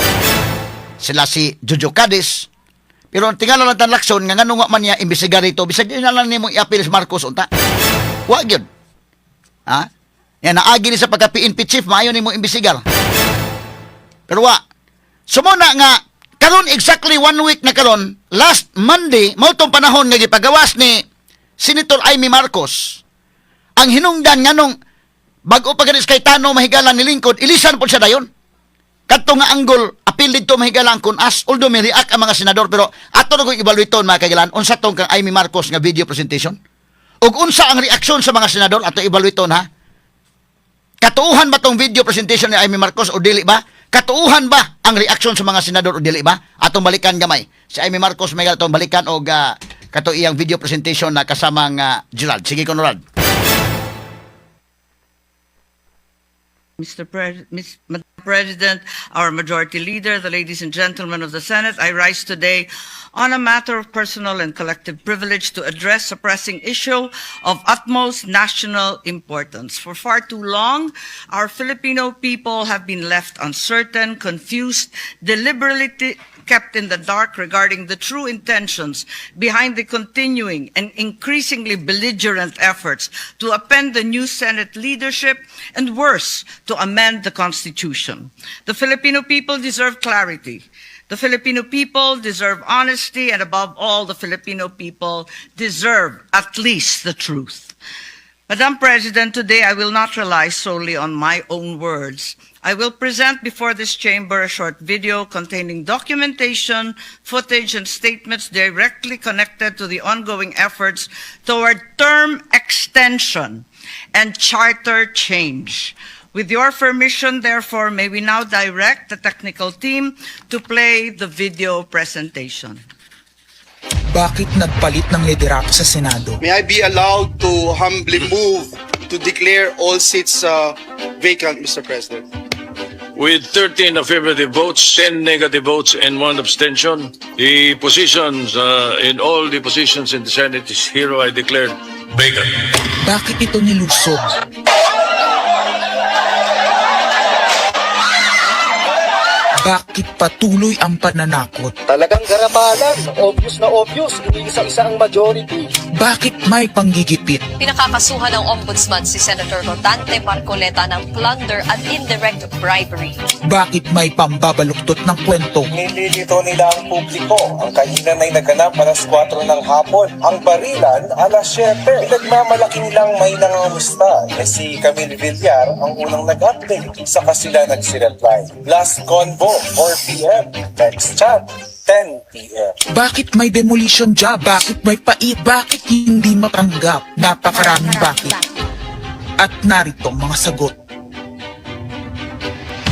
Speaker 1: Sila si Jojo Cadiz. Pero ang tingala lang tan Lacson nga ngano nga man niya imbestigar ito, bisag yun na lang nimo i-appeal sa Marcos unta. Wa gyud. Ha? Yan naagi ni sa pagka PNP chief, maayo nimo imbestigar. Pero wa. Sumuna nga karon, exactly one week na karon, last Monday, mao tong panahon nga gipagawas ni Senator Imee Marcos ang hinungdan nganong bag-o pa gani si Cayetano, mahigala, ni lingkod, ilisan po siya dayon. Kadto nga angle, apil didto, mahigala, ang Con-Ass, although may react ang mga senador, pero ato na kong evaluate mga kaigalan, unsa tong kang Imee Marcos nga video presentation? Ug unsa ang reaksyon sa mga senador, ato evaluate ha? Katuuhan ba tong video presentation ni Imee Marcos o dili ba? Katuuhan ba ang reaksyon sa mga senador o dili ba? Atong balikan gamay. Si Imee Marcos may atong balikan og kato iyang video presentation na kasamang Gerald. Sige, Conrad.
Speaker 5: Madam President, our Majority Leader, the ladies and gentlemen of the Senate, I rise today on a matter of personal and collective privilege to address a pressing issue of utmost national importance. For far too long, our Filipino people have been left uncertain, confused, deliberately kept in the dark regarding the true intentions behind the continuing and increasingly belligerent efforts to upend the new Senate leadership and, worse, to amend the Constitution. The Filipino people deserve clarity. The Filipino people deserve honesty, and above all, the Filipino people deserve at least the truth. Madam President, today I will not rely solely on my own words. I will present before this chamber a short video containing documentation, footage, and statements directly connected to the ongoing efforts toward term extension and charter change. With your permission, therefore, may we now direct the technical team to play the video presentation.
Speaker 6: Bakit nagpalit ng liderato sa Senado?
Speaker 7: May I be allowed to humbly move to declare all seats vacant, Mr. President?
Speaker 8: With 13 affirmative votes, 10 negative votes, and 1 abstention, the positions in all the positions in the Senate is hereby declared vacant.
Speaker 6: Bakit ito nilusob? Bakit patuloy ang pananakot?
Speaker 9: Talagang garapalan, obvious na obvious, iniisa-isa ang majority.
Speaker 6: Bakit may panggigipit?
Speaker 10: Pinakakasuhan ng Ombudsman si Senator Rodante Marcoleta ng plunder at indirect bribery.
Speaker 6: Bakit may pambabaluktot ng kwento?
Speaker 9: Nililito nila ang publiko. Ang kainan ay naganap alas 4 ng hapon. Ang barilan alas 7. Pinagmamalaki nilang may nangangamusta na si Camille Villar ang unang nag-update. Saka sila nagsireply. Last convo, 4 p.m. Next chat, 10 p.m.
Speaker 6: Bakit may demolition job? Bakit may pait? Bakit hindi matanggap? Napakaraming bakit. At narito ang mga sagot.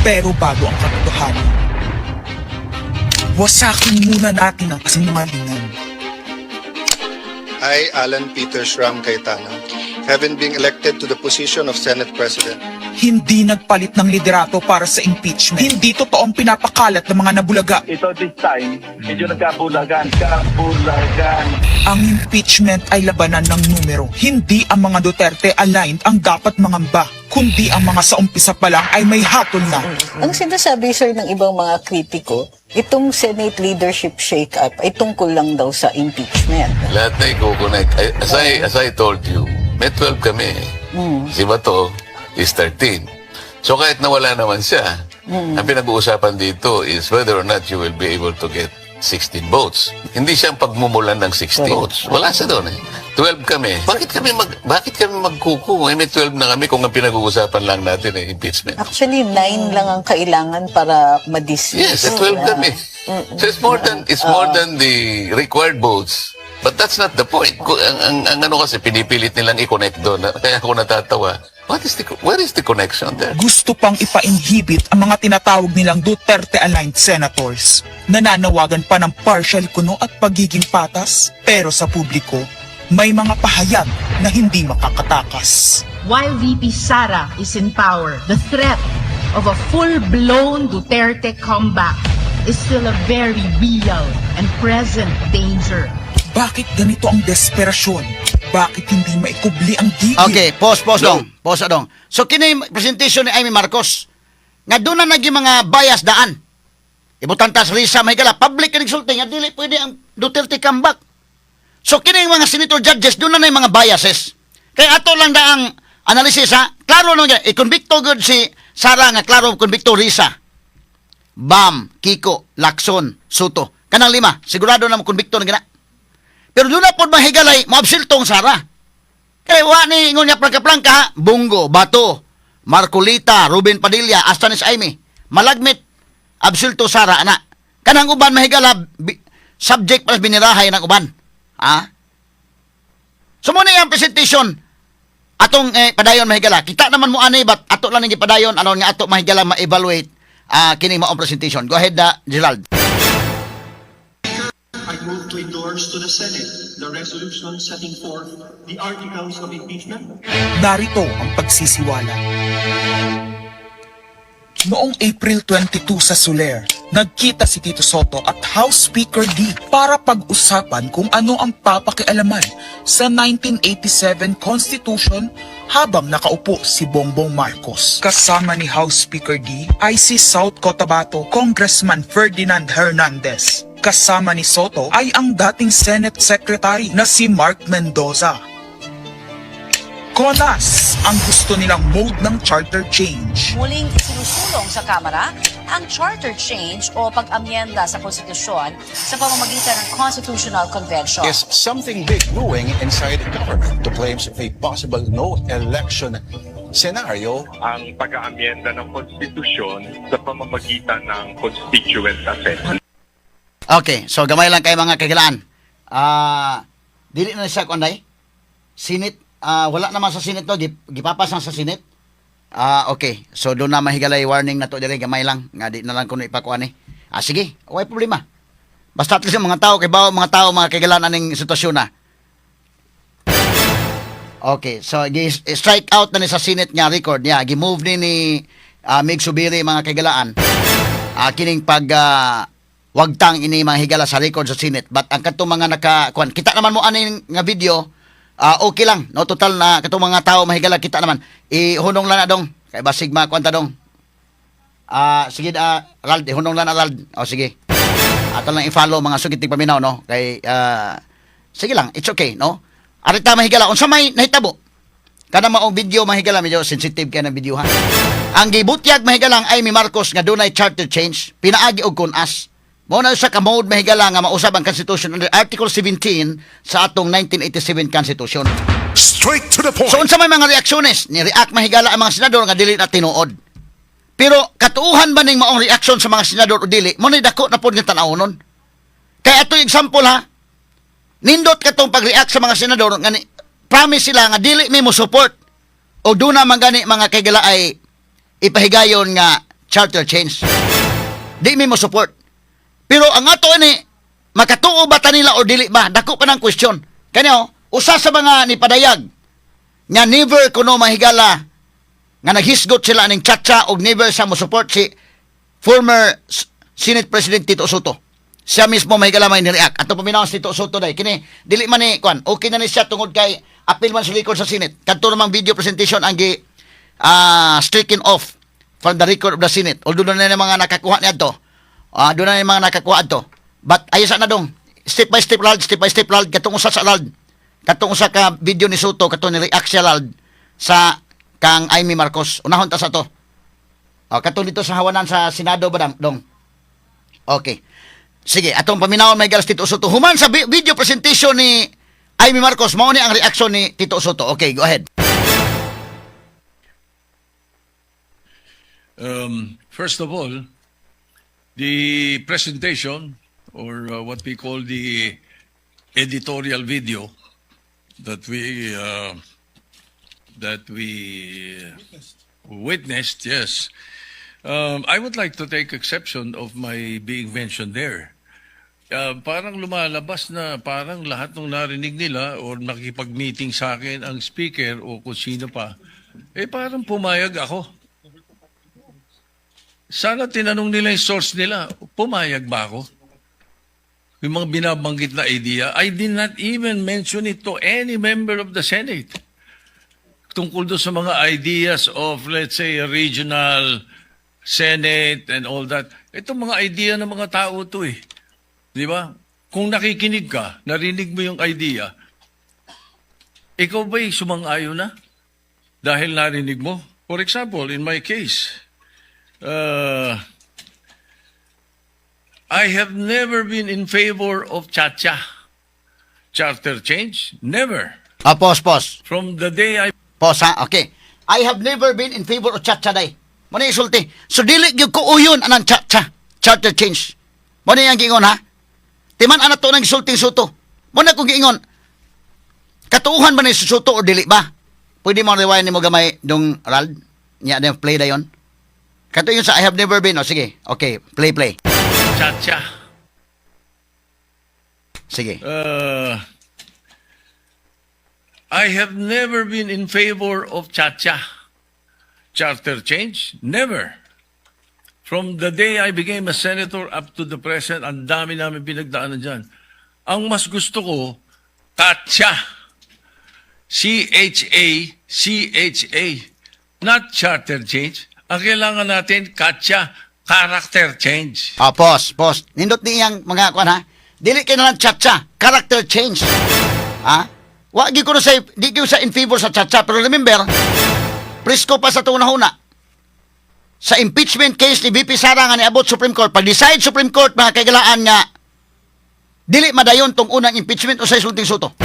Speaker 6: Pero bago ang katotohanan, wasakin muna natin ang kasinungalingan.
Speaker 7: I, Alan Peter Schram Cayetano, having been elected to the position of Senate President,
Speaker 6: Hindi nagpalit ng liderato para sa impeachment. Hindi totoo ang pinapakalat ng mga nabulaga.
Speaker 11: Ito this time, medyo nagkabulagan, kabulagan.
Speaker 6: Ang impeachment ay labanan ng numero. Hindi ang mga Duterte aligned ang dapat mangamba, kundi ang mga sa umpisa pa lang ay may hatol na.
Speaker 12: Ang sinasabi, sir, ng ibang mga kritiko, itong Senate leadership shake-up ay tungkol lang daw sa impeachment.
Speaker 13: Lahat na i-connect. As I told you, may 12 kami. Si Bato is 13. So kahit nawala naman siya, ang pinag-uusapan dito is whether or not you will be able to get 16 votes. Hindi siya ang pagmumulan ng 16 votes. Wala siya doon eh. 12 kami. Bakit kami magkuku? Eh, may 12 na kami kung ang pinag-uusapan lang natin ay impeachment.
Speaker 12: Actually, 9 lang ang kailangan para ma-dismiss.
Speaker 13: Yes, eh, 12 kami. So it's more than the required votes. But that's not the point. Ang ano kasi, pinipilit nilang i-connect doon. Kaya ako natatawa. What is the where is the connection there?
Speaker 6: Gusto pang ipa-inhibit ang mga tinatawag nilang Duterte-aligned senators. Nananawagan pa ng partial kuno at pagiging patas, pero sa publiko, may mga pahayag na hindi makakatakas.
Speaker 14: While VP Sara is in power, the threat of a full-blown Duterte comeback is still a very real and present danger.
Speaker 6: Bakit ganito ang desperasyon? Bakit hindi maikubli ang gigil?
Speaker 1: Okay, pause, pause dong. Pause dong. So kini presentation ni Imee Marcos nga doon na naging mga bias daan. Ibutan tas Risa mahigala public ka nagsulti nga dili pwede ang Duterte comeback. So kini mga senator judges doon na na yung mga biases. Kaya ato lang daang analysis ha. Klaro no nga i-convicto gud si Sara nga klaro convicto Risa. Bam, Kiko, Lacson, Sotto. Kanang lima, sigurado na mo convicto na gina. Pero doon na po mahigalay, moabsulto ang Sara. Kaya wa ni ingon niya prangka-prangka, Bong Go, Bato, Marcoleta, Ruben Padilla, hasta ni si Imee. Malagmit, absulto Sara, ana. Kanang uban mahigala, subject para sa binirahay ng uban. Ha? So muna yung presentation, atong padayon mahigala. Kita naman mo ani, but ato lang ning padayon, ano nga ato mahigala ma-evaluate kining maong presentation. Go ahead, Gerald.
Speaker 15: I move to endorse to the Senate the resolution setting forth the articles of impeachment.
Speaker 6: Narito ang pagsisiwalat. Noong April 22 sa Soler, nagkita si Tito Sotto at House Speaker Dy para pag-usapan kung ano ang papakialaman sa 1987 Constitution habang nakaupo si Bongbong Marcos. Kasama ni House Speaker Dy ay si South Cotabato Congressman Ferdinand Hernandez. Kasama ni Sotto ay ang dating Senate Secretary na si Mark Mendoza. Conas ang gusto nilang mode ng charter change.
Speaker 10: Muling isinusulong sa Kamara ang charter change o pag-amyenda sa konstitusyon sa pamamagitan ng Constitutional Convention.
Speaker 9: Is something big brewing inside the government to claims of a possible no election scenario?
Speaker 11: Ang pag-aamyenda ng konstitusyon sa pamamagitan ng Constituent Assembly.
Speaker 1: Okay, so gamay lang kay mga kagilaan. Dili na siya kuanday. Senate, wala naman sa Senate to, gipapas lang sa Senate. Okay. So doon na mahigalay warning na to dire, gamay lang nga di na lang kuno ipakuan ni. Sige, way problema. Basta at least ang mga tao kay bawo mga tao mga kagilaan aning sitwasyon na. Okay, so gi strike out na ni sa Senate nga record niya. Gi-move ni Mig Zubiri mga kagilaan. Kining pag wagtang ini mga higala sa record sa Senate. But ang katong mga naka kuan, kita naman mo aning nga video, okay lang. No, total na katong mga tao mahigala kita naman. Ihunong lang na dong. Kay basig makuan ta dong. Sige Rald, ihunong lang na Rald. O sige. Ato lang i-follow mga sugit paminaw no kay sige lang, it's okay no. Arita mahigala unsa may nahitabo? Kana maong video mahigala medyo sensitive kay na video ha. Ang gibutyag mahigala ang Imee Marcos nga dunay charter change pinaagi og Con-Ass. Mao na sa ka mode mahigala nga mausab ang Constitution under Article 17 sa atong 1987 Constitution.
Speaker 3: Straight to the point.
Speaker 1: So unsa may mga reaksyones? Ni react mahigala ang mga senador nga dili na tinuod. Pero katuuhan ba ning maong reaksyon sa mga senador o dili? Mo ni dako na pod nga tan-awnon. Kay ato example ha. Nindot katong pag-react sa mga senador nga ni, promise sila nga dili mi mo support o duna man gani mga kaigala ay ipahigayon nga charter change. Di mi mo support. Pero ang ato ini makatuo ba ta nila o dili ba? Dako pa ng question. Kanya oh, usa sa mga nipadayag nga never kuno mahigala nga naghisgot sila ning Cha-cha og never sa mo support si former Senate President Tito Sotto. Siya mismo mahigala may nireact. Ato paminaw si Tito Sotto day kini dili man ni kuan okay na ni siya tungod kay appeal man sa record sa Senate. Kadto namang video presentation ang gi stricken off from the record of the Senate. Although doon na yung mga nakakuha niadto. Doon na yung mga nakakuha adto. But ayos na dong. Step by step Rald, step by step Rald, katong usa sa Rald. Katong usa ka video ni Sotto katong ni react siya Rald sa kang Imee Marcos. Unahon ta sa to. Oh, katong dito sa hawanan sa Senado ba dong? Okay. Sige, atong paminawon may galas Tito Sotto. Human sa video presentation ni Imee Marcos, mao ni ang reaction ni Tito Sotto. Okay, go ahead.
Speaker 8: First of all, the presentation or what we call the editorial video that we witnessed, yes. I would like to take exception of my being mentioned there. Parang lumalabas na parang lahat ng narinig nila or nakipag-meeting sa akin ang speaker o kung sino pa, eh parang pumayag ako. Sana tinanong nila yung source nila, pumayag ba ako? Yung mga binabanggit na idea, I did not even mention it to any member of the Senate. Tungkol doon sa mga ideas of, let's say, a regional Senate and all that. Ito mga idea ng mga tao to eh. Di ba? Kung nakikinig ka, narinig mo yung idea, ikaw ba'y sumang-ayon na? Dahil narinig mo? For example, in my case, I have never been in favor of Cha-cha. Charter change? Never.
Speaker 1: Ah, pause, pause.
Speaker 8: From the day I
Speaker 1: Pause ha, okay. I have never been in favor of cha-cha day. Mo na isulti. So dili gyud ko uyon anang cha-cha. Charter change. Mo na iyang giingon ha. Timan ana to nang gisulting Sotto. Mo na kong giingon. Katuuhan ba ni si Sotto or dili ba? Pwede mo rewind nimo gamay dong Rald? Nya na play dayon. Kato yun sa I have never been. O sige. Okay, play play.
Speaker 8: Cha-cha.
Speaker 1: Sige.
Speaker 8: I have never been in favor of cha-cha. Charter change? Never. From the day I became a senator up to the present, ang dami namin pinagdaanan dyan. Ang mas gusto ko, katsa. C-H-A, C-H-A. Not charter change. Ang kailangan natin, katsa, character change.
Speaker 1: Ah, pause, pause. Nindot ni iyang mga kuan ha. Dili kay na lang cha-cha, character change. Ha? Wa gyud ko na sa di gyud sa in favor sa cha-cha, pero remember, presko pa sa tunahuna. Sa impeachment case ni VP Sara nga niabot Supreme Court, pag decide Supreme Court, mga kaigalaan, nga dili madayon tong unang impeachment, unsay sulting Sotto?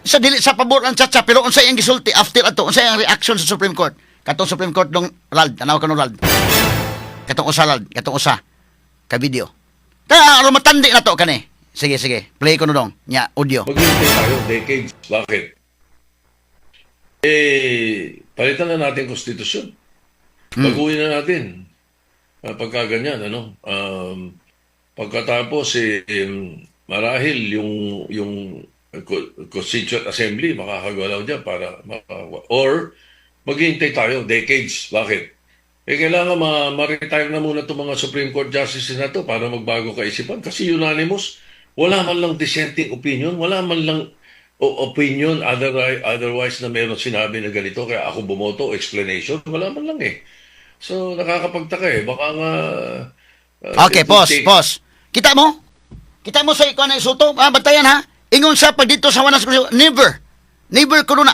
Speaker 1: Sa dili sa pabor ang cha-cha, pero unsay ang gisulti after ato? Unsay ang reaction sa Supreme Court? Katong Supreme Court dong Rald, tanaw ka no, Rald. Katong usa, Rald, katong usa ka video. Kaya aron matandi na to kani. Sige, sige. Play ko no dong. Nya, audio.
Speaker 8: Maghintay tayo decades. Bakit? Eh, palitan na natin konstitusyon. Baguhin na natin. Pagka ganyan, ano? Pagkatapos, eh, marahil yung Constituent Assembly makakagalaw dyan para or maghihintay tayo decades. Bakit? Eh, kailangan ma-retire na muna itong mga Supreme Court justices na to para magbago kaisipan. Kasi unanimous, wala man lang dissenting opinion, wala man lang opinion otherwise na meron sinabi na ganito, kaya ako bumoto, explanation, wala man lang eh. So, nakakapagtaka eh. Baka nga
Speaker 1: Okay,
Speaker 8: it will
Speaker 1: pause, pause. Kita mo? Kita mo sa ikaw na Sotto? Ah, bantayan ha. Ingon sa pag dito sa wanas, never. Never ko na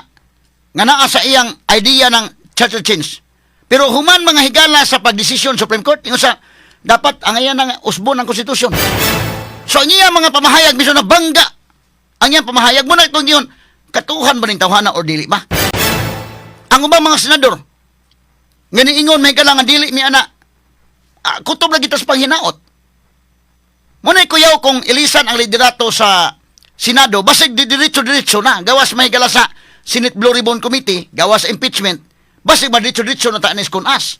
Speaker 1: nga naa sa iyang idea ng charter change. Pero human, mga higala, sa pagdesisyon Supreme Court, ingon sa dapat ang iya ng usbon ng konstitusyon. So ang iyang mga pamahayag mismo na bangga. Ang iyang pamahayag mo na itong yun, katuhan ba ning tawhana or dili ba? Ang ubang mga senador, nga niingon may nga dili mi ana, kutob lagi tas panghinaot. Muna kuyaw kung ilisan ang liderato sa Senado, basig di diretso-diretso na, gawas may gala sa Senate Blue Ribbon Committee, gawas impeachment, basig ba diretso-diretso na taanis kun as.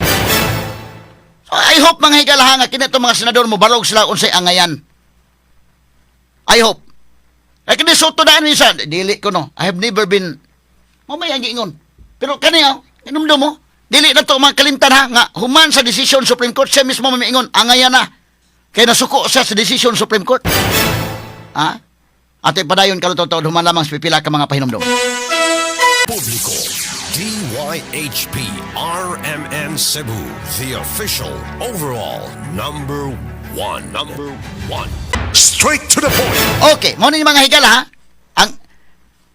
Speaker 1: So, I hope, mga higala, nga kini mga senador mo barog sila unsay angayan. I hope. Ay kini Sotto daan minsan, dili ko no. I have never been mo may ang giingon. Pero kaniya, inumdum mo, dili na to mga kalimtan ha, nga human sa decision Supreme Court, siya mismo mamiingon, angayan na. Kaya nasuko siya sa decision Supreme Court. Ha? Ate padayon karon totoo human lamang sa pipila ka mga pahinumdum.
Speaker 4: Publiko, DYHP RMN Cebu, the official overall number one. Number one.
Speaker 3: Straight to the point.
Speaker 1: Okay, mo ni mga higala ha.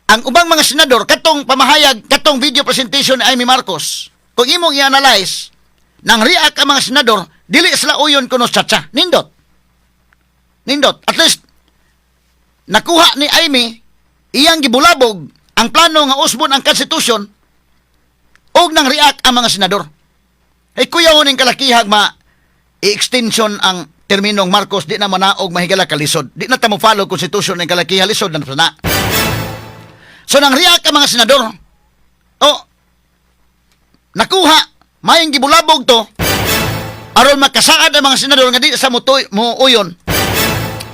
Speaker 1: Ang ubang mga senador katong pamahayag, katong video presentation ni Imee Marcos. Kung imong i-analyze nang react ang mga senador, dili sila uyon kuno chacha. Nindot. Nindot. At least nakuha ni Imee, iyang gibulabog ang plano nga usbon ang konstitusyon og nang react ang mga senador. Ay kuya ning kalakihag ma i-extension ang terminong Marcos, di na manaog, mahigala, kalisod. Di na ta mo follow constitution ng kalakiha, lisod na na. So nang react ang mga senador, o nakuha maying gibulabog to aron makasaad ang mga senador nga di sa mo mo uyon,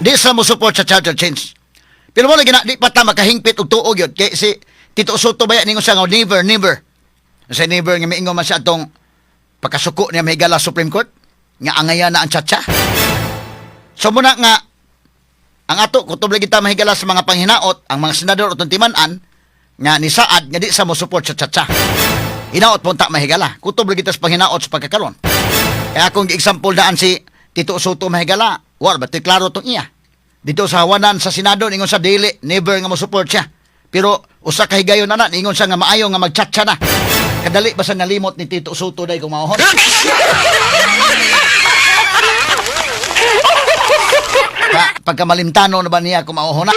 Speaker 1: di sa mo support sa charter change. Pero wala gina di pa ta makahingpit og tuog yun kay si Tito Sotto baya ningon siya nga never, never. Sa never nga miingon man siya atong pagkasuko niya mahigala Supreme Court nga angayan na ang tsa. So muna nga Ang ato kutob lagi ta, mahigala, sa mga panghinaot ang mga senador atong timan-an nga nisaad nga di sa mo support sa Chacha. Hinaot po ta, mahigala. Kutob lagi ta sa panghinaot sa pagkakaron. Kaya akong example daan si Tito Sotto, mahigala. War ba klaro tong iya. Dito sa hawanan sa Senado, ningon sa dili, never nga mo support siya. Pero usa ka higayon na na, ningon siya nga maayo nga magchatcha na. Kadali ba sa nalimot ni Tito Sotto day kung maohon? Pagka malimtano na ba niya kung maohon na?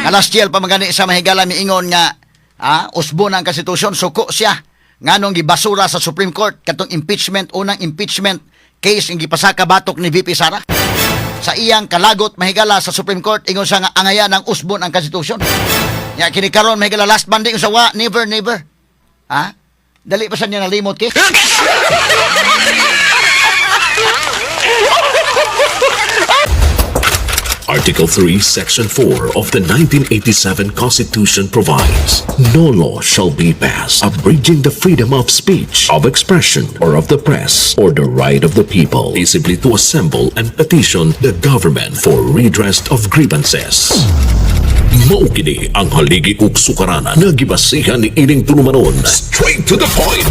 Speaker 1: Nga last year pa magani sa, mahigala, miingon nga usbo ng konstitusyon, suko siya. Nganong gibasura sa Supreme Court katong impeachment, unang impeachment case ang gipasaka batok ni VP Sara. Sa iyang kalagot, mahigala, sa Supreme Court, ingon siya nga angaya ng usbon ang konstitusyon. Ya kini karon, mahigala, last Monday sa wa never, never. Ha? Dali pa sa niya nalimot ki.
Speaker 2: Article 3, Section 4 of the 1987 Constitution provides, "No law shall be passed abridging the freedom of speech, of expression, or of the press, or the right of the people peaceably to assemble and petition the government for redress of grievances." Mao kini ang haligi ug sukaranan nga gibasihan ni ining tulumanon. Straight to the point.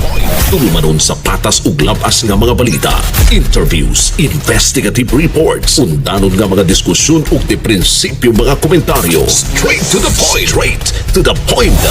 Speaker 2: Tulumanon sa patas ug labas nga mga balita, interviews, investigative reports, undanon nga mga diskusyon ug di prinsipyo mga komentaryo. Straight to the point. Straight to the point.